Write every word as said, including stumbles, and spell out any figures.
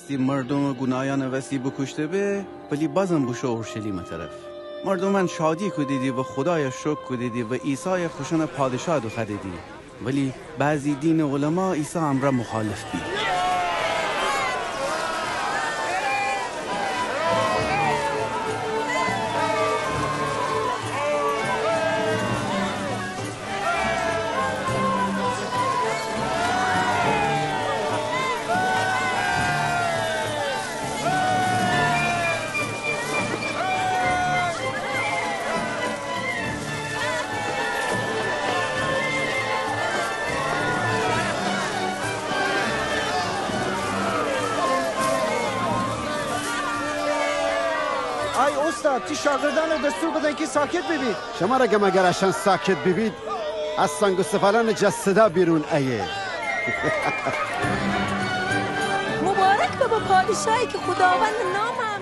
تی مردومٚ گوناهأنٚ وسی بوکوشته به، ولی بازم بوشو اورشلیمٚ طرف. مردومأن شادی کودیدی و خودایَ شکر کودیدی و عیسایَ خوشأنٚ پادشاه دوخوأدیدی. ولی بعضی دینٚ علما عیسی امرأ مخالف بید. ای اوستاد، تی شاگردأنَ دستور بدن کی ساکت بیبید. شمرَ گم اگر اشأن ساکت بیبید، از سنگ و سفالأنٚ جا صدا بیرون ایه. مبارک ببه پادشاهی کی خوداوندٚ نامٚ